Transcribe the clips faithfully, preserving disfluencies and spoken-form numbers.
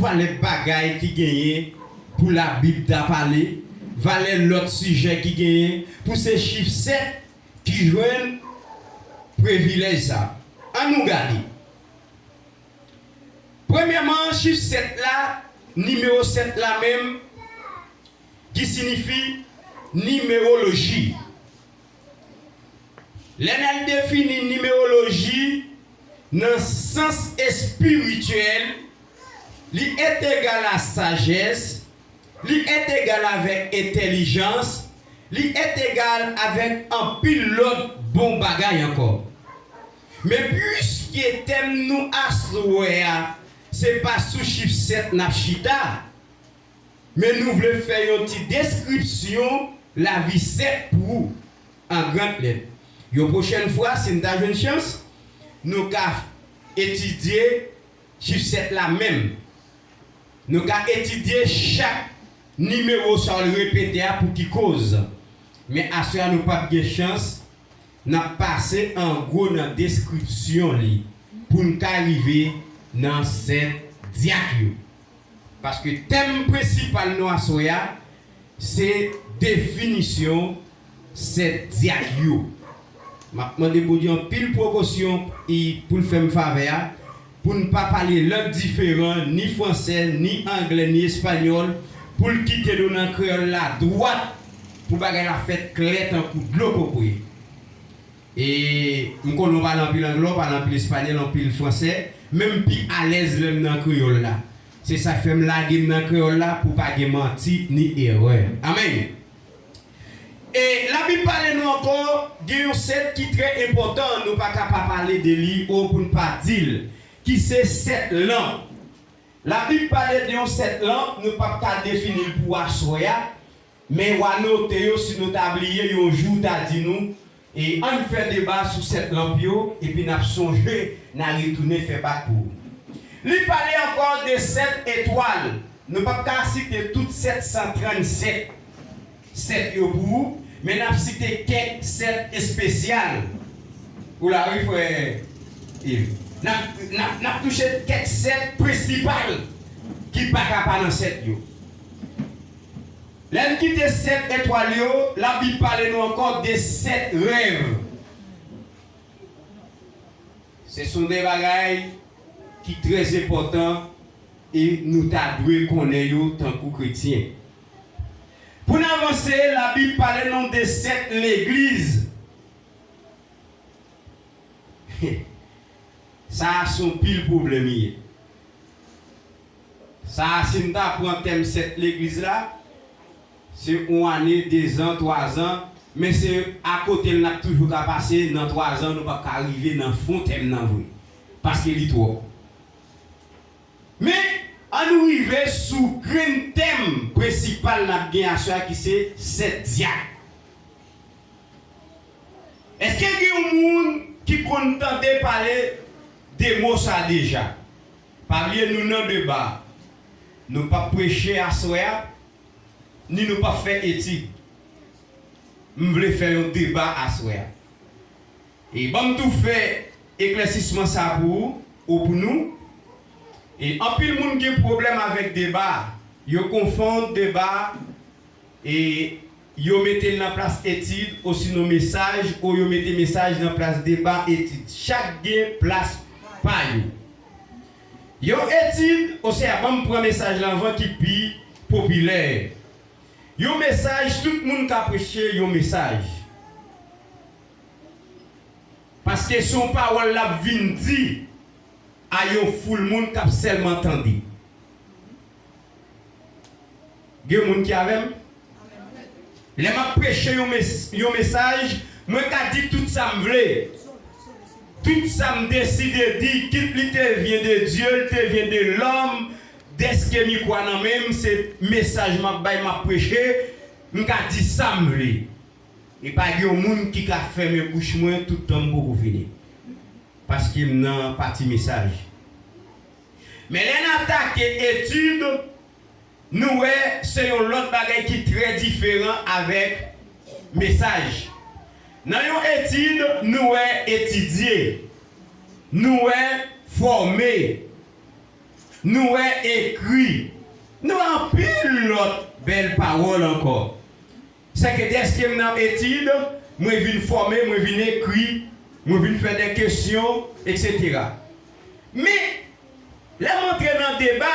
valè bagay ki genyen pou Labib ta pale, valè lòt sijè ki genyen pou se chif sèt ki jwenn privilèj sa. Ann nou gade. Premyèman, chif sèt la, nimewo sèt la menm, ki siyifi nimewoloji. Lè n al defini nimewoloji nan sans espirityèl, li entegal a sajès, li entegal avèk entèlijans, li entegal avèk anpil lòt bon bagay ankò. Men piske tèm nou aswè a, se pa sou chif sèt n ap chita, men nou vle fè yon ti deskripsyon lavi sèt pou ou, an gran lèt. Yon pwochèn fwa, si n ta jwenn chans, nou ka etidye chif sèt la menm. Nou ka etidye chak nimewo sa w repete a pou ki koz. Men aswè a nou p ap gen chans, n ap pase an gwo nan deskripsyon li pou n ka rive nan sèt dyak yo. Paske tèm prensipal nou aswè a, se definisyon sèt dyak yo. M ap mande Bondye anpil prekosyon pou l fè m favè a, pou n pa pale lang diferan, ni fransè, ni anglè, ni espanyòl, pou l kite nou nan kreyòl la dwat, pou bagay la fèt klè tankou dlo kokoye. E m konnen w pale anpil anglè, w pale anpil espanyòl, anpil fransè, men m pi alèz lè m nan kreyòl la. Se sa k fè m lage m nan kreyòl la pou pa gen manti ni erè. Amèn. E Labib pale nou ankò, gen yon sèt ki trè enpòtan, nou pa ka pa pale de li, o pou n pa di l, ki se sèt lanp. Labib pale de yon sèt lanp, nou p ap ka defini l pou aswè a, men w a note yo si nou ta bliye yon jou w ta di nou, e ann fè deba sou sèt lanp yo, epi n ap sonje, n a retounen fè bak pou ou. Li pale ankò de sèt etwal. Nou p ap ka site tout sèt san trannsèt sèt yo pou ou, men n ap site kèk sèt espesyal. Ou la wi, frè Yves. N ap, n ap, n ap touche kèk sèt prensipal ki pa ka pa nan sèt yo. Lè n kite sèt etwal yo, Labib pale nou ankò de sèt rèv. Se son de bagay ki trè enpòtan e nou ta dwe konnen yo tankou kretyen. Pou n avanse, Labib pale nou de sèt legliz. Sa a se yon pil pwoblèm li ye. Sa a, si n ta pran tèm sèt legliz la, se yon ane, dezan, twazan, men se akote l n ap toujou ka pase, nan twazan, nou p ap ka rive nan fon tèm nan vre, paske li twòp. Men, ann nou rive sou grenn tèm prensipal n ap gen aswè a, ki se sèt dyak. Èske gen yon moun ki konn tande pale de mo sa deja? Pa bliye nou nan deba. Nou p ap preche aswè a, ni nou p ap fè etid. M vle fè yon deba aswè a. E ban m tou fè eklèsisman sa pou ou, ou pou nou. E anpil moun gen pwoblèm avèk deba. Yo konfonn deba e yo mete l nan plas etid, osinon mesaj, o yo mete mesaj nan plas deba, etid. Chak gen plas pa yo. Yon etid, osea, ban m pran mesaj la anvan ki pi popilè. Yon mesaj, tout moun ka preche yon mesaj. Paske se yon pawòl l ap vin di a yon foul moun k ap sèlman tande. Gen moun ki avè m? Lè m ap preche yon mes-, yon mesaj, mwen ka di tout sa m vle. Tout sa m deside di, kit li te vyen de Dye, li te vyen de lòm, dèske mikwo a nan men m, se mesaj m ap bay, m ap preche, m ka di sa m vle. E pa gen yon moun ki ka fèmen bouch mwen tout tan m poko fini. Paske m nan pati mesaj. Men lè n atake etid, nou wè se yon lòt bagay ki trè diferan avèk mesaj. Nan yon etid, nou wè etidye, nou wè fòme. Nou wè ekri. Nou wè anpil lòt bèl pawòl ankò. Sèke dèske m nan etid, mwen vin fòme, mwen vin ekri, mwen vin fè de kesyon, etsetera. Men, lè m antre nan deba,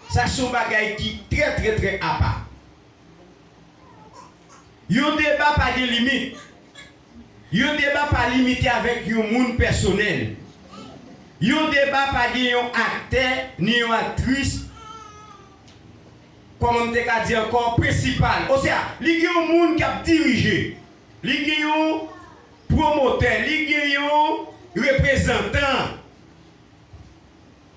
sa se yon bagay ki trè, trè, trè apa. Yon deba pa gen limit. Yon deba pa limite avèk yon moun pèsonèl. Yon deba pa gen yon aktè ni yon aktris, kòman m te ka di ankò, prensipal. Osea, li gen yon moun k ap dirije. Li gen yon pwomotè. Li gen yon reprezantan.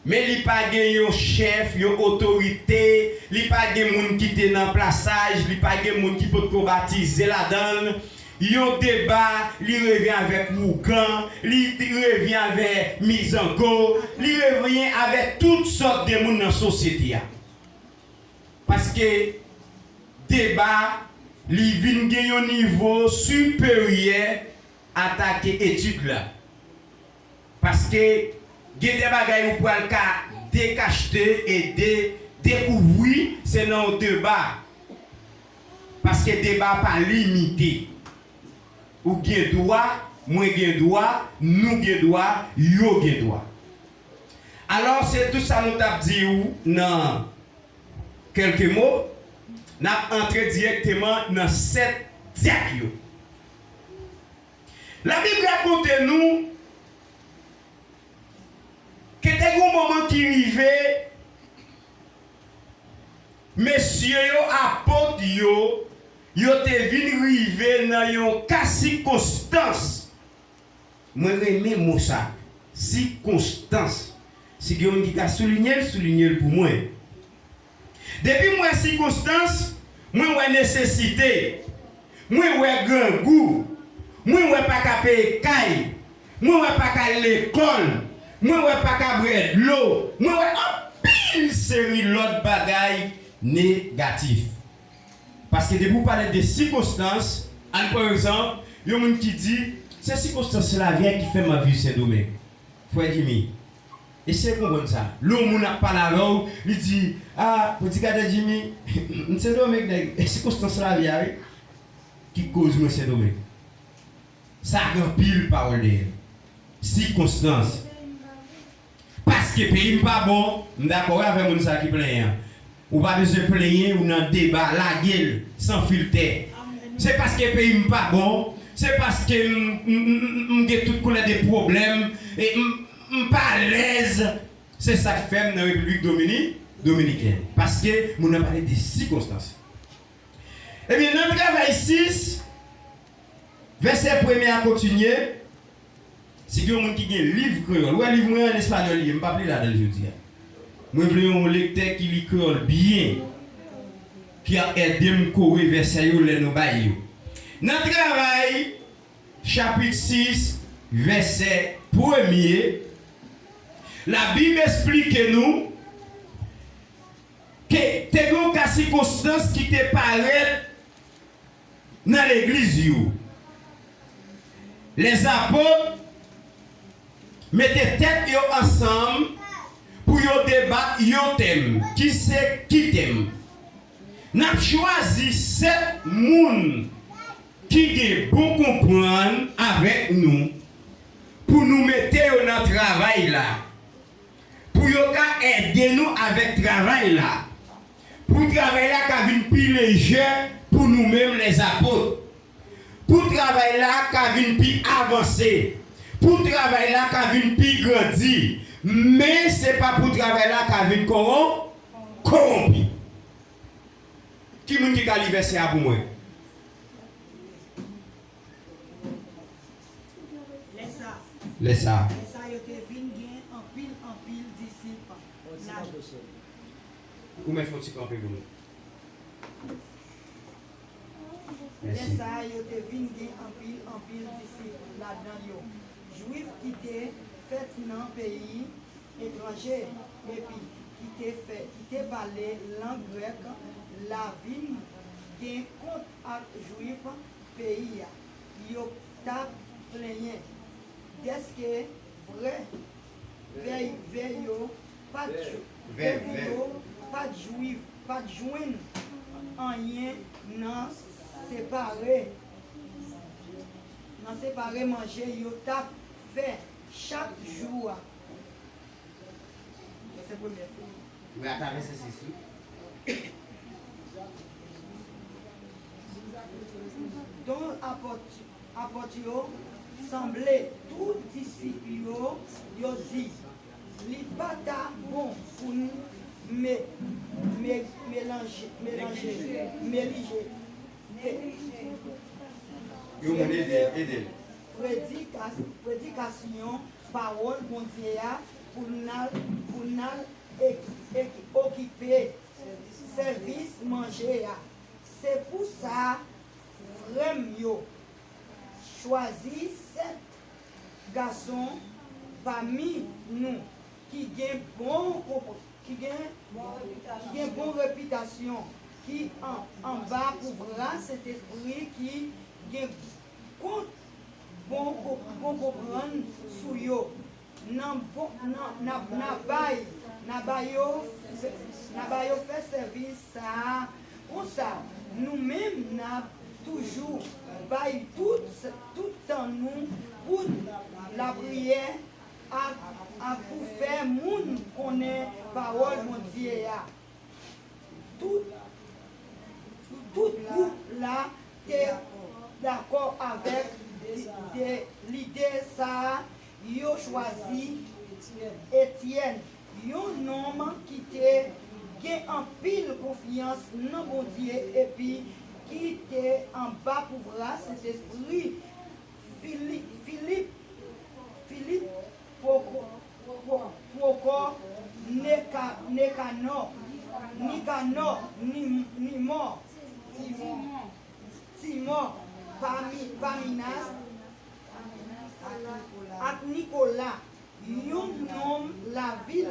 Men li pa gen yon chèf, yon otorite, li pa gen moun ki te nan plasaj, li pa gen moun ki potko batize ladan l. Yon deba, li revyen avèk wougan, li revyen avèk mizango, li revyen avèk tout sòt de moun nan sosyete a. Paske deba, li vin gen yon nivo siperyè atake etid la. Paske gen de bagay ou pral ka dekachte e de, dekouvri, se nan yon deba. Paske deba pa limite. Ou gen dwa, mwen gen dwa, nou gen dwa, yo gen dwa. Alò, se tout sa nou t ap di w nan kèlke mo, n ap antre dirèkteman nan sèt dyak yo. Labib rakonte nou ke te gen yon moman ki rive, mesye yo, apot yo, yo te vin rive nan yon ka sikonstans. Mwen renmen mo sa, sikonstans. Si gen yon moun ki ka soulinye l, soulinye l pou mwen. Depi m wè sikonstans, mwen wè nesesite, mwen wè grangou, mwen wè pa ka peye kay, mwen wè pa ka al lekòl, mwen wè pa ka bwè dlo, mwen wè anpil seri lòt bagay negatif. Paske depi w pale de sikonstans, ann pran egzanp, yon moun ki di, se sikonstans lavi a ki fè m ap viv Sendomeng. Frè Jimmy, eseye konprann sa. Lè yon moun ap pale avè w, li di, a, pou di gade Jimmy, m Sendomeng nèg, e sikonstans lavi a, wi, ki koz mwen Sendomeng. Sa gen anpil pawòl dèyè l. Sikonstans. Paske peyi m pa bon, m dakò wi avè moun sa ki plenyen an. Ou pa bezwen plenyen, ou nan deba, lage l, san filtè. Se paske peyi m pa bon, se paske m, m, m, m, m gen tout koulè de pwoblèm, e m, m pa alèz. Se sa k fè m nan Repiblik Domini-, Dominikèn. Paske moun nan pale de sikonstans. Ebyen, nan Travay sis, vèsè premye a kontinye, si gen yon moun ki gen liv kreyòl, ou wè liv mwen an, an espanyòl li ye, m p ap li ladan l jodi a. Mwen vle yon lektè ki li kreyòl byen, ki ap ede m kore vèsè yo lè nou bay yo. Nan Travay, chapit sis, vèsè premye, Labib esplike nou ke te gen yon ka sikonstans ki te parèt nan legliz yo. Lèzapot mete tèt yo ansanm pou yo debat yon tèm, ki se ki tèm? N ap chwazi sèt moun ki gen bon konprann avèk nou pou nou mete yo nan travay la, pou yo ka ede nou avèk travay la, pou travay la ka vin pi lejè pou nou menm lèzapot, pou travay la ka vin pi avanse, pou travay la ka vin pi grandi, men se pa pou travay la ka vin kowon-, kowonpi. Ki moun ki ka li vèsè a pou mwen? Lè sa, lè sa, lè sa yo te vin gen anpil, anpil disip. Ou mèt fè yon ti kanpe pou nou. Lè sa, yo te vin gen anpil, anpil disip ladan yo, Jwif ki te fèt nan peyi etranje, epi ki te fè, ki te pale lang grèk la, vin gen kont ak Jwif peyi a. Yo t ap plenyen dèske vrè vèy, vèy yo pa t jwi- Vèv, vèv. Yo pa t jwi- pa t jwenn anyen nan separe, nan separe manje yo t ap fè chak jou a. Sa se premye fwa. Wi, atravè sesi, wi. Don apòt, apòt yo sanble tout disip yo, yo di, li pa ta bon pou n me, me, melanje, melanje, melije. Yon moun ede, ede l. Predika- predikasyon pawòl Bondye a pou n al, pou n al ek- ek- okipe sèvis manje a. Se pou sa, frè m yo, chwazi sèt gason pami nou ki gen bon konp- ki gen, ki gen bon repitasyon, ki an- anba pouvwa Sentespri, ki gen kont bon ko- bon konprann sou yo. Nan bon, nan, nan, nan bay, nan bay yo, nan bay yo fè sèvis sa a. Konsa, nou menm n ap toujou bay tout, tout tan nou pou lapriyè ak, ak pou fè moun konnen pawòl Bondye a. Tout, tout gwoup la te dakò avèk lide sa a. Yo chwazi Etyèn, yon nonm ki te gen anpil konfyans nan Bondye epi ki te anba pouvwa Sentespri. Fili- Filip, Filip, Pwoko- Pwo- Pwokò, Neka- Nekanò, Nikanò, Nim- Nimò, Timò, Timò, Pami- Paminas, ak Nikola, yon nonm lavil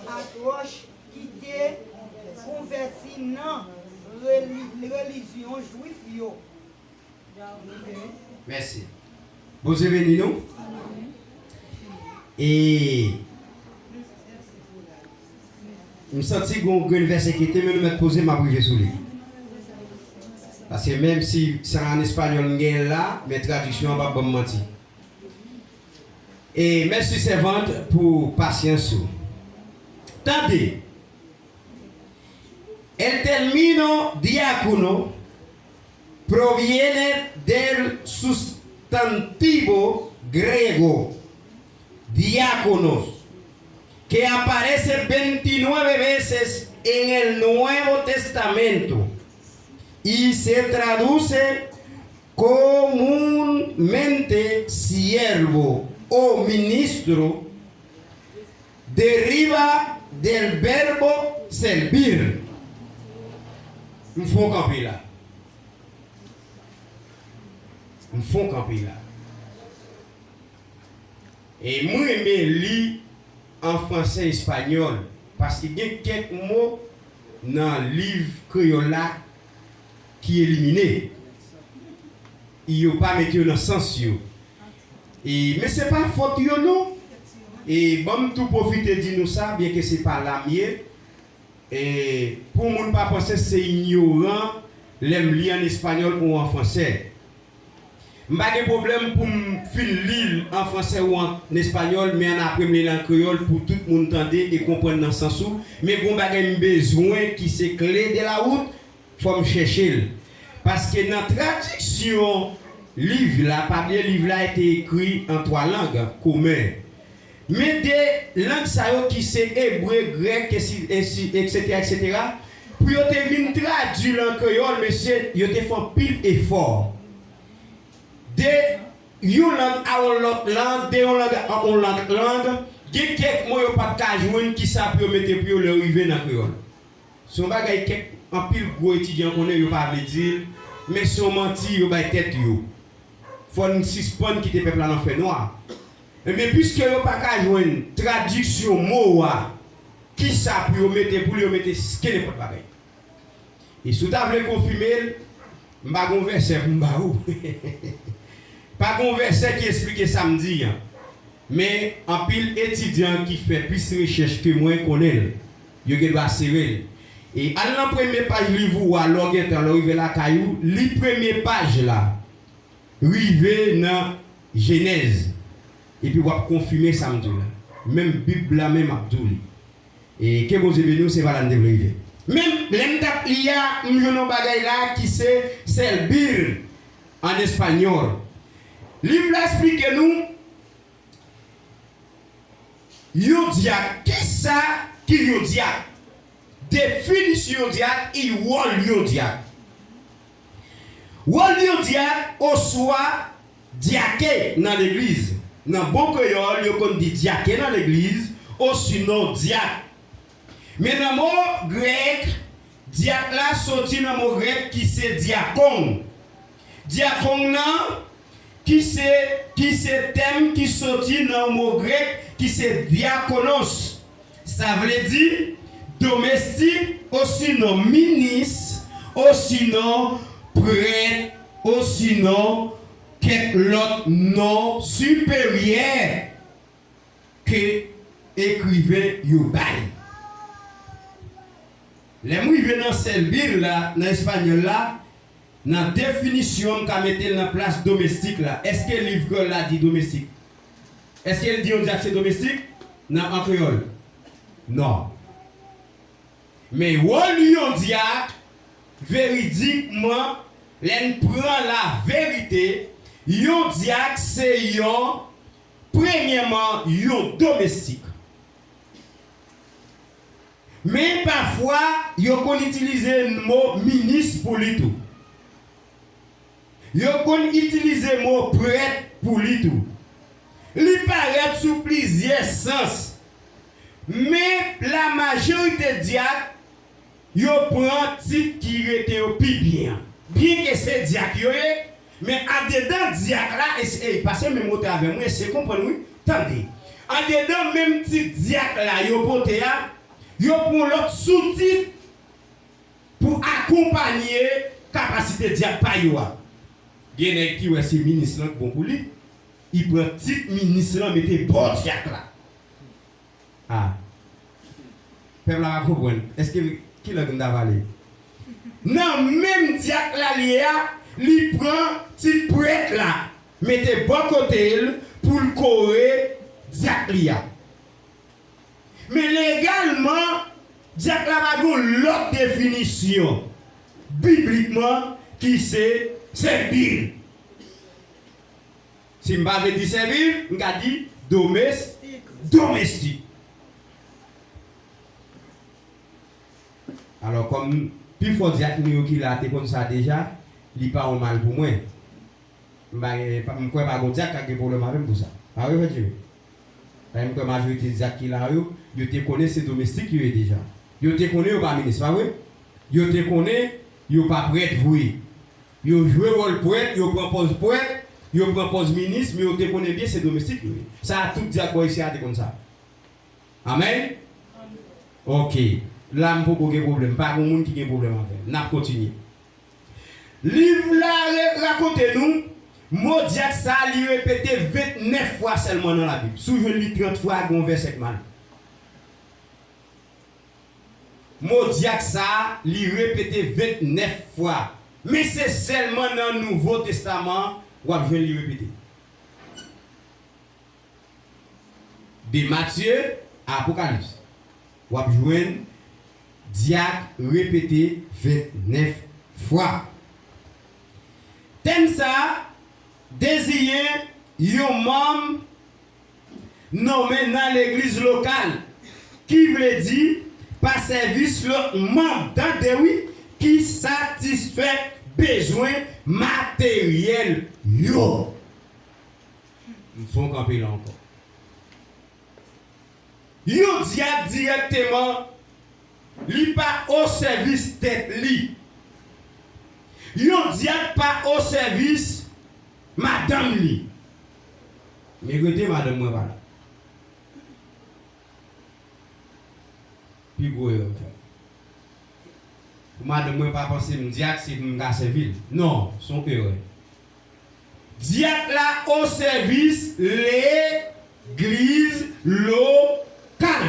Antwòch ki te konvèti nan reli- relijyon jwif yo. Mèsi. Bondye beni nou. E m santi gon grenn vèsè ki te, men nou mèt poze, m ap rive sou li. Paske menm si se an espanyòl m genyen l la, men tradiksyon an p ap ban m manti. E mèsi sèvant pou pasyans ou. Tande. El termino diácono proviene del sustantivo griego diákonos, que aparece veintinueve veces en el Nuevo Testamento y se traduce comúnmente siervo o ministro, deriva del verbo servir. M fon kanpe la. M fon kanpe la. E mwen renmen li an franse espanyòl, paske gen kèk mo nan liv kreyòl la ki elimine. Yo pa mete yo nan sans yo. E, men se pa fòt yo non. E ban m tou pwofite di nou sa, byenke se pa la m ye. E, pou moun pa panse se inyoran lè m li an espanyòl ou an franse. M pa gen pwoblèm pou m fin li l an franse ou an espanyòl, men ann apre m li l an kreyòl pou tout moun tande e konprann nan sans ou. Men gon bagay m bezwen ki se clé de la voûte, fò m chèche l. Paske nan tradiksyon liv la, pa bliye liv la te ekri an twa lang komen. Men de lang sa yo ki se ebre, grèk, ensi, ensi, etsetera, etsetera, pou yo te vin tradui l an kreyòl, mesye, yo te fè anpil efò. De yon lang a yon lòt lang, de yon lang a yon lòt lang, gen kèk mo yo pa t ka jwenn kisa pou yo mete pou yo lè yo rive nan kreyòl. Se yon bagay kèk anpil gwo etidyan konnen yo pa vle di l, men se yon manti yo bay tèt yo. Fò n sispann kite pèp la nan fènwa. Ebyen, piske yo pa ka jwenn tradiksyon mo a, kisa pou yo mete pou l, yo mete s- kenenpòt bagay. E si w ta vle konfime l, m pa gon vèsè pou m ba ou. Pa gon vèsè ki esplike sa m di an. Men, anpil etidyan ki fè plis rechèch ke mwen konnen l. Yo gen dwa sere l. E al nan premye paj liv ou a, lè w gentan, lè w rive lakay ou, li premye paj la. Rive nan Jenèz. Epi w ap konfime sa m di w la. Menm Bib la menm ap di w li. E ke Bondye beni w, se pa la n te vle rive. Men, lè m t ap li a, m jwenn yon bagay la ki se servir an espanyòl. Liv la esplike nou yon dyak. Kisa ki yon dyak? Definisyon yon dyak e wòl yon dyak. Wòl yon dyak oswa dyake nan legliz. Nan bon kreyòl, yo konn di dyake nan legliz, osinon dyak. Men nan mo grèk, dyak la soti nan mo grèk ki se dyakon. Dyakon nan, ki se, ki se tèm ki soti nan mo grèk ki se diakonos. Sa vle di domestik, osinon minis, osinon prèt, osinon kèk lòt non siperyè ke ekriven yo bay. Lè m rive nan servir la, nan espanyòl la, nan definisyon, m ka mete l nan plas domestik la. Èske liv kreyòl la di domestik? Èske l di yon dyak se domestik? Nan an kreyòl? Non. Men wòl yon dyak, veridikman, lè n pran laverite, yon dyak se yon, premyèman, yon domestik. Men pafwa, yo konn itilize mo minis pou li tou. Yo konn itilize mo prèt pou li tou. Li parèt sou plizyè sans. Men lamajorite dyak, yo pran tit ki rete yo pi byen an. Byenke se dyak yo ye, men andedan dyak la, e, e, pase menm kote avè mwen, eseye konprann wi, tande. Andedan menm tit dyak la yo pote a, yo pran lòt soutit pou akonpanye kapasite dyak pa yo a. Gen nèg ki wè se minis lan k bon pou li, li pran tit minis lan mete bò dyak la. A. Pèp la pa konprann. Èske, ki lang m ta pale? Nan menm dyak la li ye a, li pran tit prèt la, mete bò kote l pou l kore dyak li a. Men legalman, dyak la pa gen yon lòt definisyon biblikman ki se sèvi l. Si m pa vle di sèvi l, m ka di domes-, domestik. Alò, kòm pifò dyak nou yo ki la te konn sa deja, li pa yon mal pou mwen. M pa gen, pa, m kwè pa gon dyak k ap gen pwoblèm avè m pou sa. Pa vre, frè Jimmy? Paske m kwè majorite dyak ki la yo, yo te konnen se domestik yo ye deja. Yo te konnen yo pa minis, pa vre? Yo te konnen yo pa prèt vre. Yo jwe wòl prèt, yo pran pòz prèt, yo pran pòz minis, men yo te konnen byen se domestik yo ye. Sa a, tout dyak bò isi a te konn sa. Amèn? Oke. La, m poko gen pwoblèm. Pa gen moun ki gen pwoblèm avè m. N ap kontinye. Liv la re-, rakonte nou, mo dyak sa a, li repete vennèf fwa sèlman nan Labib. Si w jwenn li trant fwa, gen yon vèsè k mal. Mo dyak sa a, li repete vennèf fwa. Men se sèlman nan Nouvo Testaman w ap jwenn li repete. De Matye a Apokalips, w ap jwenn dyak repete vennèf fwa. Tèm sa a deziyen yon manm nonmen nan legliz lokal, ki vle di pa sèvis lòt manm, tande wi, ki satisfè bezwen materyèl yo. M fon kanpe la ankò. Yon dyak dirèkteman, li pa o sèvis tèt li. Yon dyak pa o sèvis madanm li. Men rete madanm mwen pa la. Pi gwo erè m fè. Pou madanm mwen pa panse m dyak, se pou m ka sèvi l. Non, se yon erè. Dyak la o sèvis legliz. Legliz lokal.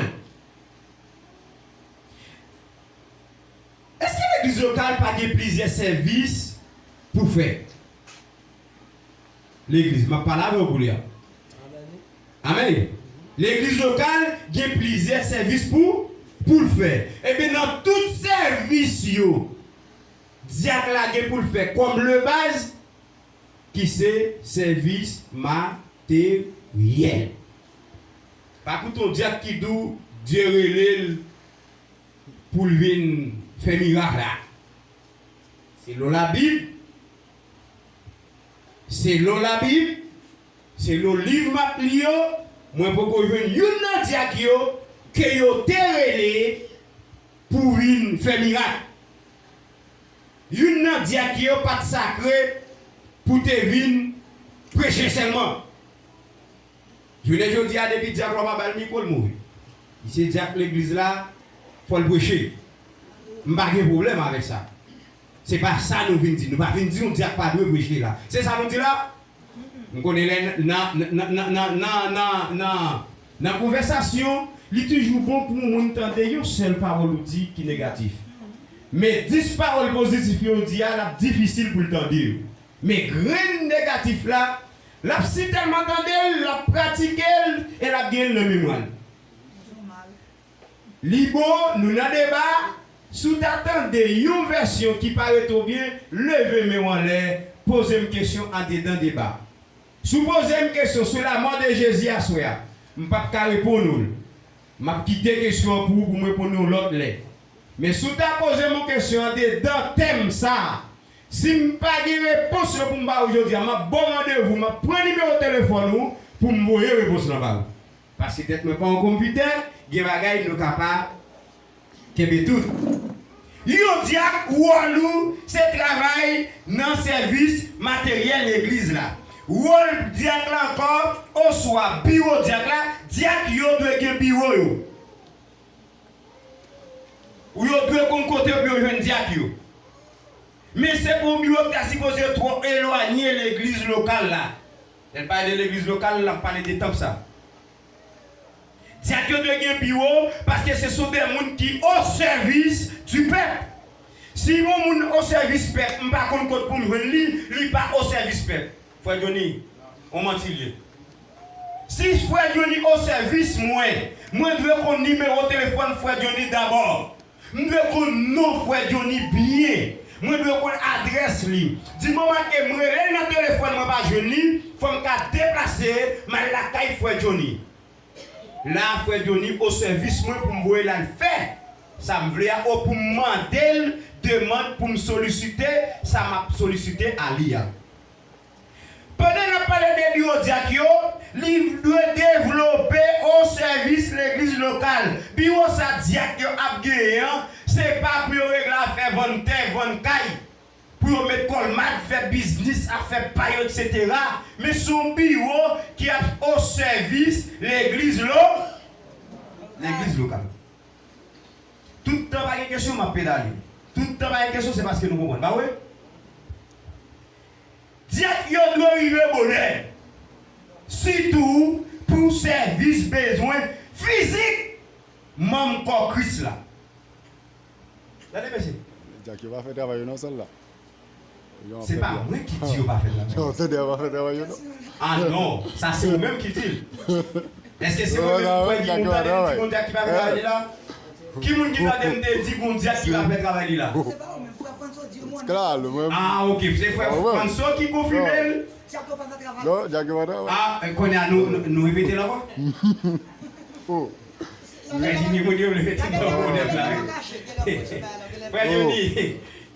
Èske legliz lokal pa gen plizyè sèvis pou fè? Legliz, m ap pale avè w kounye a. Amèn. Legliz lokal gen plizyè sèvis pou, pou l fè. Ebyen, nan tout sèvis yo, dyak la gen pou l fè kòm lebaz, ki se sèvis materyèl. Pa koute yon dyak ki di w Dye rele l pou l vin fè mirak la. Selon Labib, selon Labib, selon liv m ap li yo, mwen poko jwenn youn nan dyak yo ke yo te rele pou vin fè mirak. Youn nan dyak yo pa t sakre pou te vin preche sèlman. Jounen jodi a, depi dyak la pa ba l mikwo, l move. Li se dyak legliz la, fò l preche. M pa gen pwoblèm avèk sa. Se pa sa nou vin di. Nou pa vin di yon dyak pa dwe preche la. Se sa nou di la? M konnen lè nan, nan, nan konvèsasyon, li toujou bon pou yon moun tande yon sèl pawòl ou di ki negatif. Men dis pawòl pozitif yo di a, l ap difisil pou l tande yo. Men grenn negatif la, l ap sitèlman tande l, l ap pratike l, e l ap gen l nan memwa l. Li bon, nou nan deba, si w ta tande yon vèsyon ki parèt ou byen, leve men w anlè, poze m kesyon andedan deba. Si w poze m kesyon sou lamò de Jezi aswè a, m p ap ka reponn ou l. M ap kite kesyon an pou ou pou m reponn ou lòt lè. Men si w ta poze m yon kesyon andedan tèm sa a, si m pa gen repons lan pou m ba ou jodi a, m ap ba w randevou, m ap pran nimewo telefòn ou pou m voye repons lan ba ou. Paske tèt mwen pa yon konpitè, gen bagay nou ka pa kenbe tout. Yon dyak, wòl ou, se travay nan sèvis materyèl legliz la. Wòl dyak la ankò, oswa biwo dyak la, dyak yo dwe gen biwo yo. Ou yo dwe konn kote pou yo jwenn dyak yo. Men se pa yon biwo ki ta sipoze twò elwanye legliz lokal la. Lè n pale de legliz lokal, n ap pale de tanp sa. Dyak yo dwe gen biwo, paske se sont des moun ki o sèvis di pèp. Si yon moun o sèvis pèp, m pa konn kot pou m jwenn li, li pa o sèvis pèp. Frè Johnny, on manti l ye. Si frè Johnny o sèvis mwen, mwen dwe konn nimewo telefòn frè Johnny dabò. M dwe konn non frè Johnny byen. Mwen dwe konn adrès li. Di moman ke m rele l nan telefòn, mwen pa jwenn li, fò m ka deplase, m al lakay frè Johnny. La, frè Johnny o sèvis mwen pou m voye l al fè sa m vle a, o pou m mande l demann pou m solisite sa m ap solisite a li a. Pandan n ap pale de biwo dyak yo, li dwe devlope o sèvis legliz lokal. Biwo sa dyak yo ap genyen an, se pa pou yo regle afè vann tè, vann kay, pou yo met kòlmat, fè biznis, afè pa yo, etsetera. Men se yon biwo ki ap o sèvis legliz lo, legliz lokal. Tout tan pa gen kesyon, m ap pedale. Tout tan pa gen kesyon, se paske nou konprann, pa vre? Dyak yo dwe rive bonè, sitou pou sèvis bezwen fizik manm kò Kris la. Gade, mesye. Dyak yo pa fè travay yo nan sal la. Se pa mwen ki di yo pa fè travay yo. Yo tande yo pa fè travay yo, non. Ah non, sa se ou menm ki di l. Èske se mwen menm ki di gon dyak ki pa fè travay li la? Ki moun ki tande m te di gon dyak ki pa fè travay li la? Klalo, mwen. Ah, ok, se frè Franso ki konfime l. Non, dyak yo pa travay. Ah, kounye a nou, nou, nou repete l ankò? Frè Jimmy, moun yo vle mete m nan pwoblèm la, wi. Frè Johnny,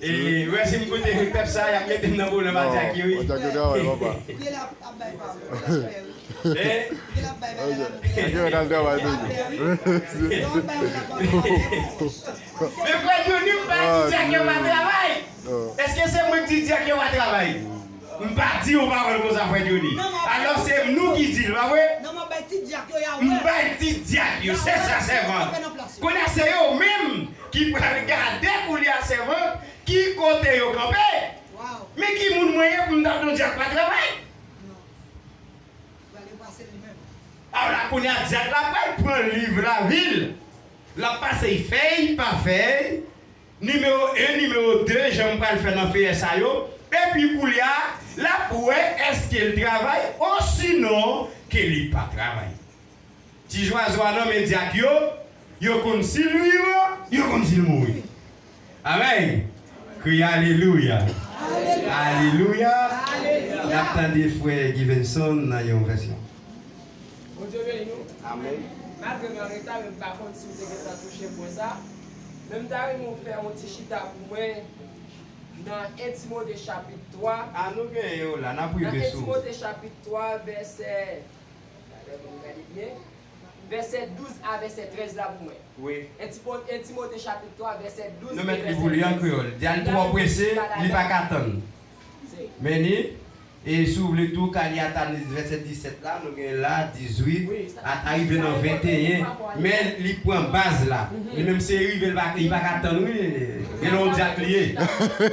e, wè si m koute pèp sa, y ap mete m nan pwoblèm ak dyak yo, wi. Dyak yo travay, papa. Men frè Johnny, m pa di dyak yo pa travay. Èske se mwen ki di dyak yo pa travay? M pa di yon pawòl konsa, frè Johnny. Alò, se nou ki di l, pa vre? M bay ti dyak yo, se sa, sèvant. Kounye a, se yo menm ki pral gade kounye a, sèvant, ki kote yo kanpe. Men ki moun mwen ye pou m ta di yon dyak pa travay? Pral yo pase li menm. A, La kounye a, dyak la pral pran liv lavi l. L ap pase fèy pa fèy, nimewo en, nimewo de, jan m pral fè nan feyè sa yo. Epi kounye a, l ap wè èske l travay osinon ke li pa travay. Ti zwazo a nan men dyak yo, yo konn si l vivan, yo konn si l mouri. Amèn. Kriye alelouya. Alelouya. N ap tande frè Givenson nan yon vèsyon. Bondye beni nou. Amèn. Malgre m an reta, men m pa konn si w te gentan touche pwen sa. Men m ta renmen w fè yon ti chita pou mwen nan en Timote chapit twa. A, nou genyen yo la, n ap rive sou. Nan en Timote chapit twa, vèsè, gade pou m gade byen. Vèsè douz a vèsè trèz la pou mwen. Wi. En Timo-, en Timote chapit twa, vèsè douz. Nou mèt li pou li an kreyòl. Dyal twò prese, li pa ka tann. Men ni, e si w vle tou, ka li ata vèsè disèt la, nou gen la, dizuit, wi, ata rive nan venteyen, men li pran baz la. Mhm. Li menm se rive, li pa, li pa ka tann, wi. Gen lè yon dyak li ye.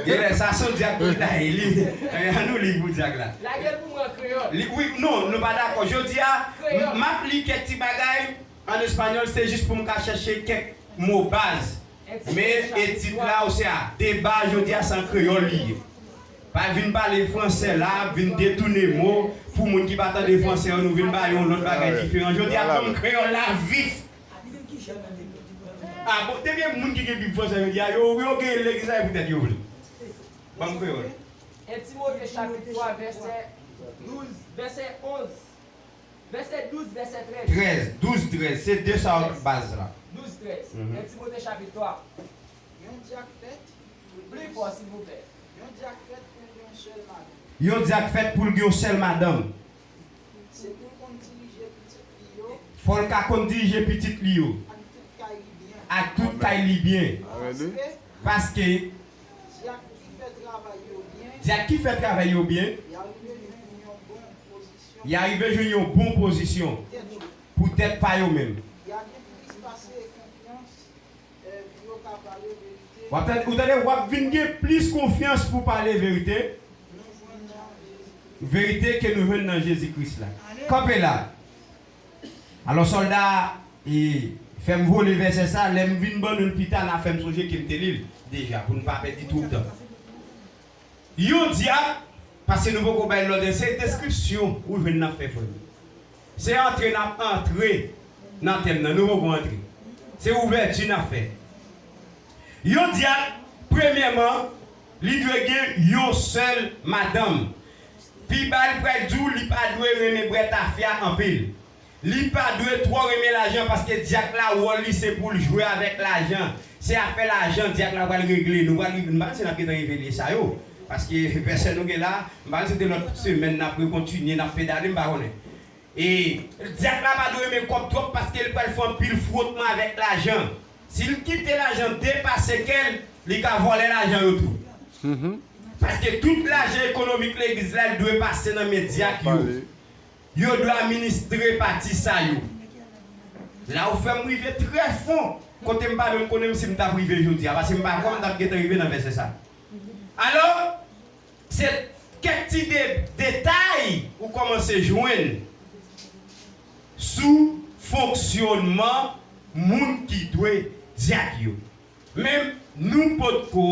Gen lè sa se yon dyak li la, e li. An nou li pou dyak la. Lage l pou mwen an kreyòl. Li, wi, non, nou pa dakò. Jodi a, m, m ap li kèk ti bagay an espanyòl, se jis pou m ka chèche kèk mo baz. Men etid la, ou se a, deba jodi a, se an kreyòl li ye. Pa vin pale fransè la, vin detounen mo pou moun ki pa tande fransè yo, nou vin ba yo yon lòt bagay diferan. Jodi a, ban m kreyòl la vif. A bon, te gen moun ki gen bib fransè jodi a, yo, yo gen legliz la, e poutèt yo vle. Ban m kreyòl. En Timote chapit twa, vèsè douz, vèsè onz. Vèsè douz, vèsè trèz. Trèz, douz, trèz. Se de sa yo baz la. Douz, trèz. Mhm. En Timote chapit twa. Yon dyak fèt pou l gen. Pli fò, silvouplè. Yon dyak fèt pou l gen yon sèl madanm. Yon dyak fèt pou l gen yon sèl madanm. Se pou l konn dirije pitit li yo. Fò l ka konn dirije pitit li yo. Ak tout kay li byen. Ak tout kay li byen. Amèn. Paske. Paske. Dyak ki fè travay yo byen. Dyak ki fè travay yo byen. Y a rive jwenn yon bon pozisyon. Y a rive jwenn yon bon pozisyon. Pou tèt yo. Pou tèt pa yo menm. Y a gen plis pase konfyans, eh, pou yo ka pale verite. W ap tande, ou tande, w ap vin gen plis konfyans pou pale verite. Nou jwenn nan Jezi Kris. Verite ke nou jwenn nan Jezi Kris la. Kanpe la. Alò, sòlda a, e, fè m vole vèsè sa, lè m vin ban nou l pita, n a fè m sonje ke m te li l deja, pou n pa pèdi twòp tan. Yon dyak, paske nou poko bay lòd, se deskripsyon ou jwenn n ap fè, frè m. Se antre n ap antre nan tèm nan, nou poko antre. Se ouvèti n ap fè. Yon dyak, premyèman, li dwe gen yon sèl madanm. Pi ba, li pral di w li pa dwe renmen bwè tafya anpil. Li pa dwe twò renmen lajan, paske dyak la, wòl li se pou l jwe avèk lajan. Se afè lajan dyak la pral regle. Nou pral rive, m pa konn si n ap gentan rive li sa yo. Paske vèsè nou gen la, m pa konn si se lòt semèn n ap rekontinye, n ap pedale, m pa konnen. E dyak la pa dwe renmen kòb twòp paske li pral fè anpil fwotman avèk lajan. Si l kite lajan depase kè l, li ka vòlè lajan yo tou. Mhm. Paske tout lajan ekonomik legliz la, li dwe pase nan men dyak yo. Yo dwe administre pati sa yo. La ou fè m rive trè fon, kote m pa menm konnen m si m t ap rive jodi a, paske m pa kwè m t ap gentan rive nan vèsè sa. Alò, se kèk ti de-, detay ou kòmanse jwenn sou fonksyònman moun ki dwe dyak yo. Men nou potko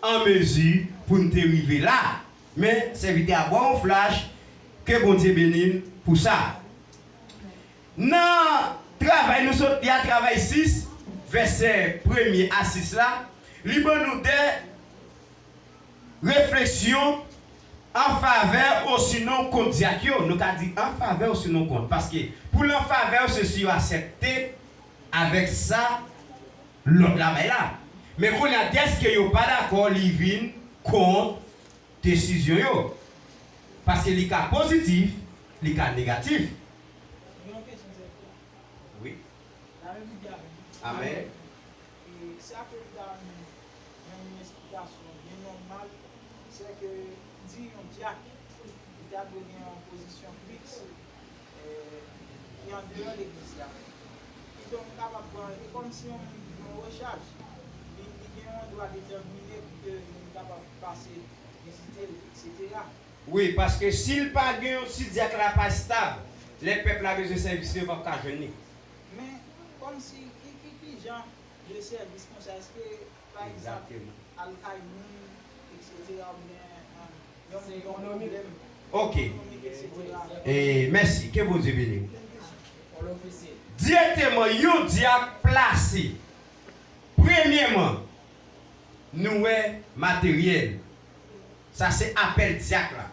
an mezi pou n te rive la. Men sèvitè a ba w yon flach, ke Bondye beni l pou sa. Nan Travay nou sot li a, Travay sis, vèsè premye a sis la, li ban nou de refleksyon an favè osinon kont dyak yo. Nou ka di an favè osinon kont, paske pou l an favè, se si yo aksepte avèk sa lòt la bay la. Men kounye a, dèske yo pa dakò, li vin kont desizyon yo. Paske li ka pozitif, li ka negatif. Yon kesyon, sèvitè. Wi. Lave Bib la avè m. Amèn. E sa ke m ta renmen yon, yon esplikasyon byen nòmal, se ke di yon dyak, li ta dwe gen yon pozisyon fiks, eh, ki andeyò legliz la. Kidonk, m kapab pran li kòmsi yon moun ki gen yon rechaj. Li, li gen yon dwa detèmine pou ke li kapab pase vizite l, etsetera. Wi, paske si l pa gen yon, si dyak la pa estab, Lè pèp la bezwen sèvis li, yo p ap ka jwenn li. Men, kòmsi, ki, ki, ki jan de sèvis konsa? Èske, pa egzanp, al kay moun, etsetera, oubyen, um, yon moun gen yon pwoblèm ekonomik, etsetera? E, mèsi. Ke Bondye beni w. Dirèkteman, yon dyak plase. Premyèman, nou wè materyèl. Sa se apèl dyak la.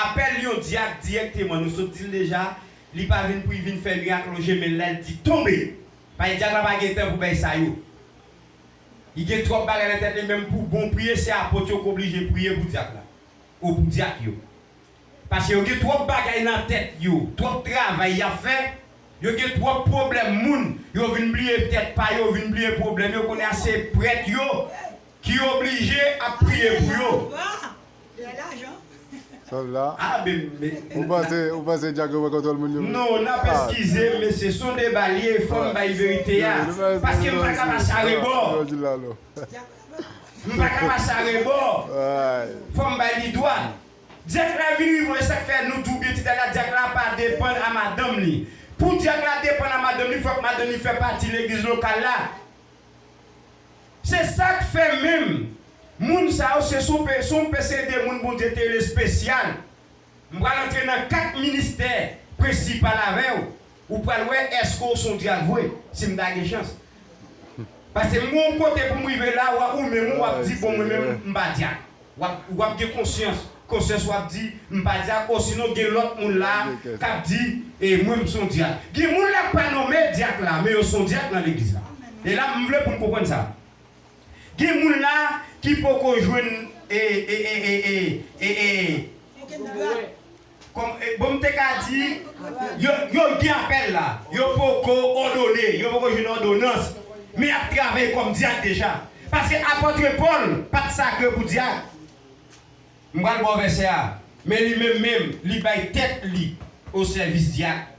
Apèl yon dyak dirèkteman, nou sot di l deja, li pa vin pou l vin fè mirak lonje men l la, l di tonbe. Paske dyak la pa gen tan pou bay sa yo. Li gen twòp bagay nan tèt li, menm pou bon priye, se apot yo k oblije priye pou dyak la. Ou pou dyak yo. Paske yo gen twòp bagay nan tèt yo, twòp travay y ap fè, yo gen twòp pwoblèm moun, yo vin bliye tèt pa yo, yo vin bliye pwoblèm yo, kounye a se prèt yo ki oblije ap priye pou yo. Sòlda. Ah, ben, men. Ou panse, ou panse dyak yo pran kontwòl moun yo? Non, n ap eskize m, mesye, se yon deba li ye, fò m bay verite a. Paske m pa ka pase arebò. M pa ka pase arebò. Fò m bay li dwat. Dyak la vin rive, e sa k fè nou di w byen ti talè a, dyak la pa depann a madanm li. Pou dyak la depann a madanm li, fòk madanm li fè pati legliz lokal la. Se sa k fè menm moun sa yo se sou pe, se yon pe se de moun Bondye te rele espesyal. M pral antre nan kat ministè prensipal avè w. Ou pral wè èske w se yon dyak vre, si m ta gen chans. Paske m gen yon kote pou m rive la, w ap, ou menm ou ap di bon mwen menm m pa dyak. W ap, w ap gen konsyans, konsyans w ap di m pa dyak, osinon gen lòt moun la k ap di e mwen m se yon dyak. Gen moun la k pa nonmen dyak la, men yo se yon dyak nan legliz la. E la m vle pou n konprann sa. Gen moun la ki poko jwenn e e e e e e e Kòm, bon, m te ka di, yo, yo gen apèl la, yo poko òdone, yo poko jwenn òdonans, men y ap travay kòm dyak deja. Paske apòt Pòl pa t sakre pou dyak. M pral ba w vèsè a, men li menm menm, li bay tèt li o sèvis dyak.